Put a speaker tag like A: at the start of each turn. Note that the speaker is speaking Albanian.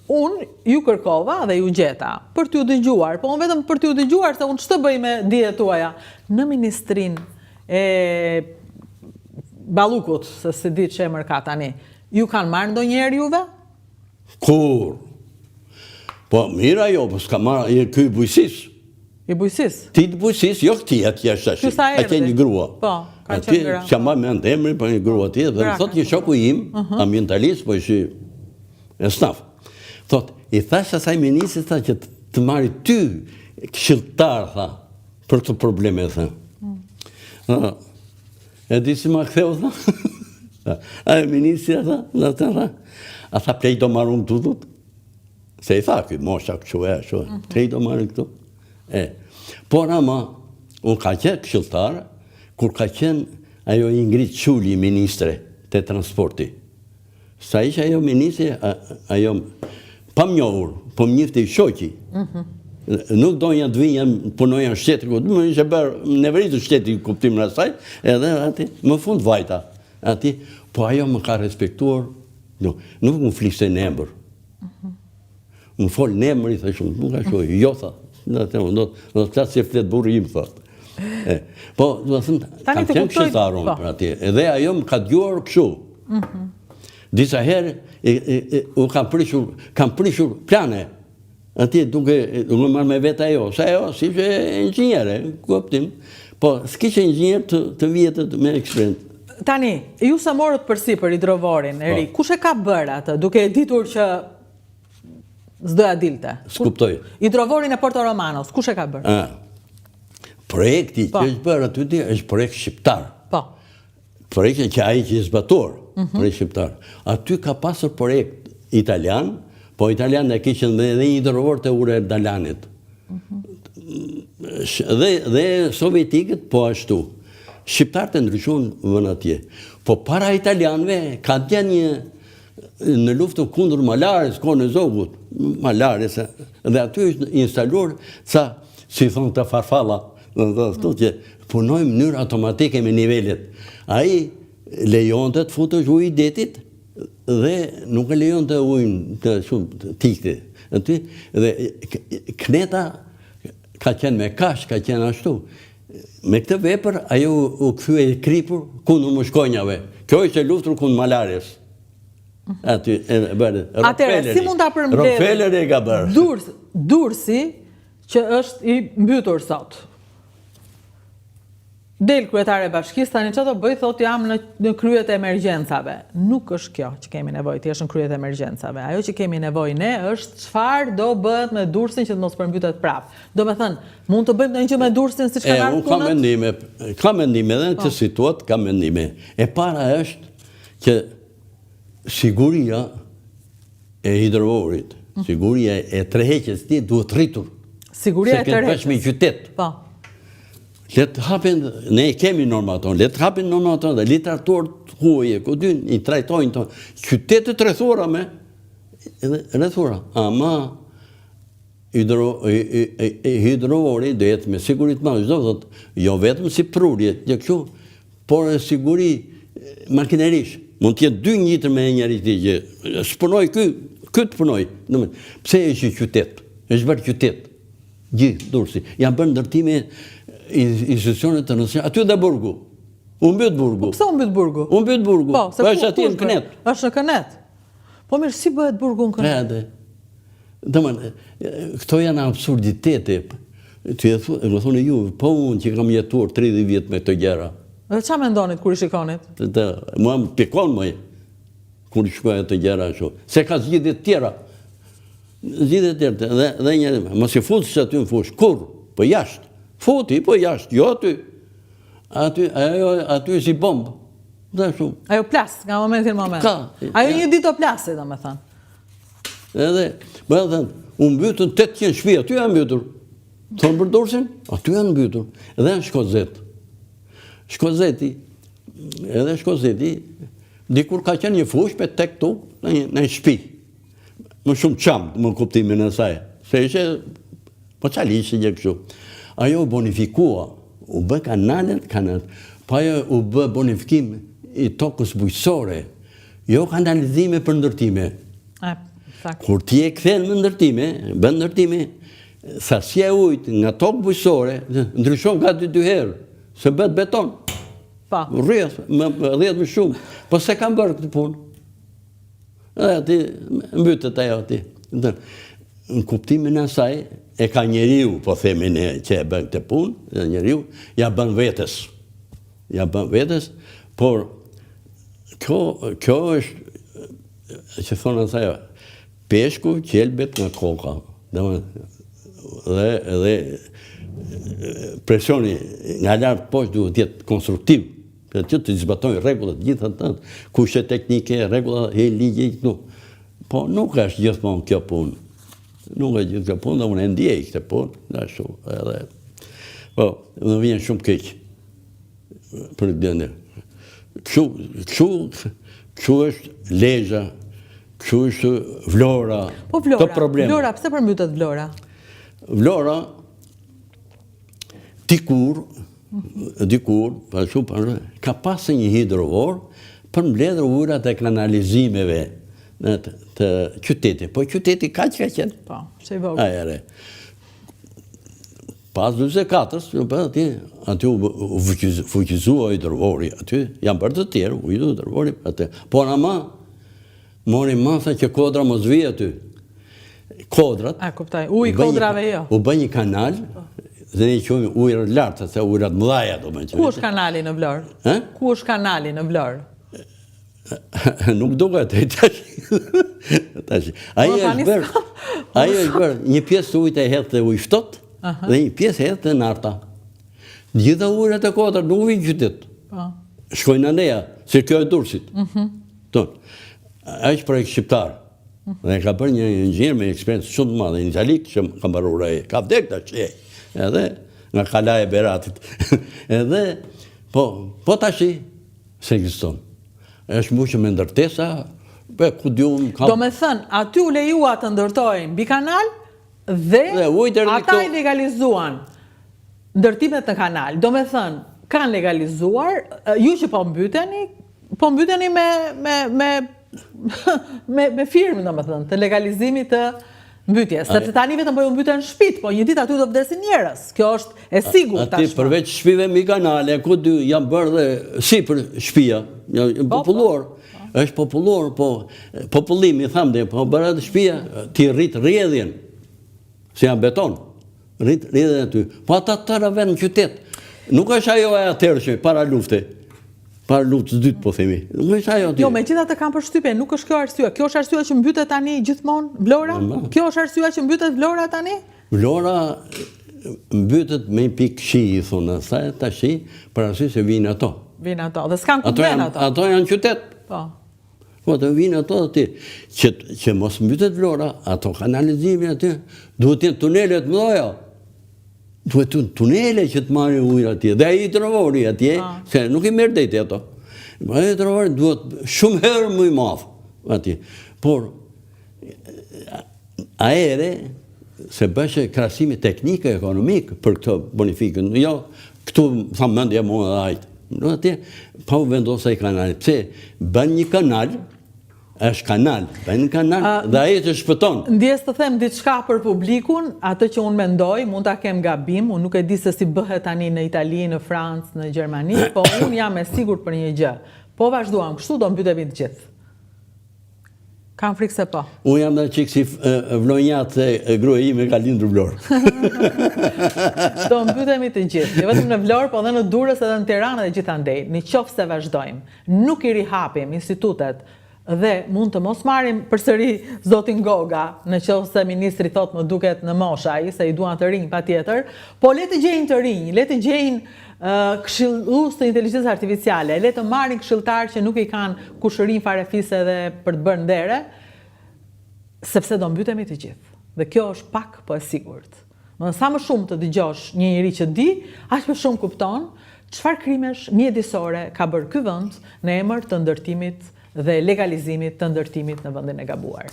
A: Unë ju kërkova dhe ju gjeta për t'ju dëgjuar, po unë vetëm për t'ju dëgjuar se unë ç'të bëj me dijet tuaja në ministrinë e Ballukut, se s'e di ç'emër ka tani. Ju kanë marrë ndonjëherë juve?
B: Kur? Po mirë ajo, po s'ka marrë, je ky i bujqësisë.
A: I bujqësisë?
B: Ti të bujqësisë, jo këti atje është tash.
A: Ky sa erdhi?
B: Atje një grua.
A: Po, ka qenë gra.
B: Atje, s'e mbaj mend emrin, po një grua atje, dhe më thotë një shoku im, mhm. ambientalist, po ishi esnaf. Thotë, i thashë asaj ministrit, tha që të marri ty këshilltar, tha, për këto probleme, tha. Mm. E di si ma ktheu, tha. A e ministrja, tha, dhe të tha. A tha, pleq do marr unë këtu, thotë. Se i tha, ky mosha kështu e, ashtu, mm -hmm. pleq do marr këtu. E, por ama, unë ka qenë këshilltar, kur ka qenë ajo Ingrid Çuli ministre te transporti. Sa ishe ajo ministre, ajo pa më njohur, po më njifte i shoqi. Mhm. Nuk doja të vinja, punoja në shtetë, më ishe bërë neveritë shteti në kuptimin e asaj, edhe aty, më fund vajta, aty, po ajo më ka respektuar, nuk, nuk më fliste në emër. Mhm. Më fol në emër, i thashë unë, nuk ka shuj, jo, tha, në të do, do të flasë si flet burri im, tha. E, po, do të thënë, kam qenë këshilltar unë po. për atje, edhe ajo më ka dëgjuar kështu. Mm Disa herë, u kam prishur, kam prishur plane, atje duke, duke marrë me vetë ajo, se ajo, si ishte inxhiniere, kuptim, po, s'kishte inxhinier të, të vjetër me eksperiencë.
A: Tani, ju sa morët përsipër hidrovorin, e ri, po. kush e ka bërë atë, duke e ditur që S'do ja dilte.
B: S'kuptoj.
A: Hidrovorin e Porto Romanos, kush e ka bërë?
B: Ah. Projekti po. që është bërë aty di, është projekt shqiptar.
A: Po.
B: Projekti që ai që është zbatuar, mm -hmm. projekt shqiptar. Aty ka pasur projekt italian, po italian e kishin dhe një hidrovor te ura e Dalanit. Mm -hmm. Dhe, dhe sovjetikët po ashtu. Shqiptarët e ndryshuan vënë atje. Po para italianëve ka qenë një në luftën kundër malaries, kohën e Zogut, malaries, dhe aty është instaluar ca, si thonë të farfalla, dhe dhe thë që punojnë në mënyrë automatike me nivelet. Ai lejonte të futesh uji i detit dhe nuk e lejonte ujin të shumë të tikte. Aty, dhe këneta ka qenë me kash, ka qenë ashtu. Me këtë vepër, ajo u kthye e kripur kundër mushkonjave. Kjo ishte luftër kundër malaries. Aty, e bërë.
A: Atëherë, si mund ta përmbledhim?
B: Rockefeller e ka bërë.
A: Durrës, Durrësi, që është i mbytur sot. Del kryetarja e bashkisë, tani ça do bëj, thotë jam në, në krye të emergjencave. Nuk është kjo që kemi nevojë, të jesh në krye të emergjencave. Ajo që kemi nevojë ne është çfarë do bëhet me Durrësin që të mos përmbytet prapë. Domethënë, mund të bëjmë ndonjë gjë me Durrësin siç kanë ardhur
B: punët? Unë kam mendime, kam mendime edhe në këtë po. situatë kam mendime. E para është që siguria e hidrovorit, mm. siguria e tërheqjes tij duhet rritur.
A: Siguria e tërheqjes.
B: Se këtë me qytet.
A: Po.
B: Le të hapin, ne i kemi normat tonë, le të hapin normat tonë dhe literaturë të huaj, ku dyn, i trajtojnë të qytetet rrethuara me, edhe rrethuara. Ama, Hidro, hidrovori do jetë me siguri të madhe, ç'do thotë, jo vetëm si prurje, gjë kështu, por edhe siguri makinerish. Mund të jetë dy ngjitur me njëri tjetrin që s'punoi ky, ky të punoj. Domethënë, pse është qytet? Është bërë qytet. Gjithë Durrësi. Janë bërë ndërtime institucione të rëndësishme. Aty dhe burgu. U mbyt burgu.
A: Po pse u mbyt burgu?
B: U mbyt burgu.
A: Po, se
B: po është atje në kënetë.
A: Është në kënetë. Po mirë, si bëhet burgu në
B: kënetë? Domethënë, këto janë absurditete. Ti e thu, më thoni ju, po unë që kam jetuar 30 vjet me këto gjëra.
A: Dhe ça mendonit kur i shikonit?
B: Të, të, mua më pikon më kur i shikoj ato gjëra ashtu. Se ka zgjidhje të tjera. Zgjidhje të tjera dhe dhe një mos i futësh aty në fushë kurrë, po jashtë. Futi, po jashtë, jo aty. Aty ajo aty si bombë.
A: Dhe ashtu. Ajo plas nga momenti në moment.
B: Ka.
A: Ajo një ditë do plasi, domethënë.
B: Edhe, më e thënë, u mbytën 800 shpi, aty janë mbytur. Thonë për Durrësin, aty janë mbytur. Edhe në Shkozet. Shkozeti, edhe Shkozeti, dikur ka qenë një fushë me tek tu, në një, në një shpi. Më shumë çam, në kuptimin e saj. Se ishe, po ça ishe një kështu. Ajo u bonifikua, u bë kanalet, kanalet. Po ajo u bë bonifikim i tokës bujqësore. Jo kanalizime për ndërtime. Kur ti e kthen me ndërtime, bën ndërtime, sasia e ujit nga tokë bujqësore ndryshon gati dy herë, se bëhet beton.
A: Po.
B: Rrjedh, më rrjedh më shumë. Po s'e kanë bërë këtë punë. Edhe aty mbytet ajo aty. Në kuptimin e asaj e ka njeriu, po themi ne që e bën këtë punë, dhe njeriu ja bën vetes. Ja bën vetes, por kjo kjo është që thonë asaj, peshku qelbet nga koka. Dhe, dhe, dhe presioni nga lart poshtë duhet të jetë konstruktiv, që të të zbatojnë rregullat të gjitha të kushte teknike, rregulla e ligje këtu. Po nuk është gjithmonë kjo punë. Nuk është gjithë kjo punë dhe unë e ndjej këtë punë, ashtu edhe. Po, më vjen shumë keq për gjendjen. Kështu, kështu, kështu është Lezha, kështu është Vlora.
A: Po Vlora, Vlora, pse përmbytet Vlora?
B: Vlora, dikur, dikur, pa shu, pa shu, ka pasë një hidrovor për mbledhur ujërat e kanalizimeve në të, të qytetit. Po qyteti kaq ka qenë?
A: Po, se i vogël.
B: Ahere. Pas 44-ës, u bë aty, aty u fuqizua hidrovori, aty janë bërë të tjerë, u hidrovori aty. Por ama mori masa që kodra mos vijë aty. Kodrat.
A: A kuptoj. Uji kodrave jo.
B: U bë një kanal dhe ne i quajmë ujërat larta, se ujërat mëdhaja domethënë.
A: Ku është kanali në Vlorë?
B: Ë?
A: Ku është kanali në Vlorë?
B: Nuk duket ai tash. Tash. Ai është bërë. Ai është bërë një pjesë të ujit e hedh te Ujëftohtë dhe një pjesë e hedh te Narta. Të gjitha ujërat e kodrat nuk vijnë qytet.
A: Po.
B: Shkojnë aneja, si kjo e Durrësit.
A: Mhm.
B: Ton. Ai është projekt shqiptar. Mhm. Dhe ka bërë një inxhinier me eksperiencë shumë të madhe në Itali që ka mbaruar ai. Ka vdekë tash ai. Edhe nga kalaja e Beratit. Edhe po, po tashi S'ekziston. Është mbushur me ndërtesa, e ku di unë
A: kam... Domethënë, aty u lejua të ndërtojnë mbi kanal dhe,
B: dhe
A: ata i legalizuan ndërtimet në kanal. Domethënë, kanë legalizuar, ju që po mbyteni, po mbyteni me, me, me me, me firmë, domethënë, të legalizimit të mbytjes. Sepse tani vetëm po ju mbyten shpit, po një ditë aty do vdesin njerëz. Kjo është e sigurt
B: tashmë. Aty përveç shpive mbi kanale, ku dy janë bërë dhe sipër shpia, janë po, po. populluar. Po. Është populluar, po popullimi thamë dhe, po bëra dhe shpia, ti rrit rrjedhjen. Se janë beton. Rrit rrjedhjen aty. Po ata tëra venë në qytet. Nuk është ajo e atëhershme para lufte. Para luftës së dytë po themi. Nuk është ajo aty.
A: Jo, megjithatë kam përshtypjen, nuk është kjo arsyeja. Kjo është arsyeja që mbytet tani gjithmonë Vlora? Kjo është arsyeja që mbytet Vlora tani?
B: Vlora mbytet me një pikë shi, i thonë asaj, tashi, për arsye se vijnë ato.
A: Vijnë ato, dhe s'kanë ku venë ato.
B: Ato janë qytet.
A: Po.
B: Po të vijnë ato aty, që, që mos mbytet Vlora, ato kanalizimi aty, duhet të jenë tunele të mëdha. Duhet të tunele që të marrin ujë atje, dhe ai hidrovori atje, ah. se nuk i merr deti ato. Ai hidrovori duhet shumë herë më i madh atje. Por aere se bëheshe krahasimi teknik e ekonomik për këtë bonifikën. Jo, këtu tha mendja mua dhe ajtë. Në atje, pa u vendosë ai kanal. Pse, bën një kanal, është kanal, bën një kanal dhe ai të shpëton.
A: Ndjesë të them diçka për publikun, atë që unë mendoj, mund ta kem gabim, unë nuk e di se si bëhet tani në Itali, në Francë, në Gjermani, po unë jam e sigurt për një gjë. Po vazhduam kështu do mbytemi të gjithë. Kam frikë se
B: po. Unë jam një çikë si vlonjat se gruaja ime ka lindur Vlorë.
A: Do mbytemi të gjithë, jo vetëm në Vlorë, po dhe në Durrës edhe në Tiranë dhe gjithandej. Në qoftë se vazhdojmë, nuk i rihapim institutet dhe mund të mos marrim përsëri zotin Goga, në qoftë se ministri thotë më duket në moshë ai, se i duan të rinj patjetër, po le të gjejnë të rinj, le të gjejnë këshillues të inteligjencës artificiale, le të marrin këshilltarë që nuk i kanë kushërinj farefise dhe për të bërë ndere, sepse do mbytemi të gjithë. Dhe kjo është pak po e sigurt. Më sa më shumë të dëgjosh një njeri që di, aq më shumë kupton çfarë krimesh mjedisore ka bërë ky vend në emër të ndërtimit dhe legalizimit të ndërtimit në vendin e gabuar.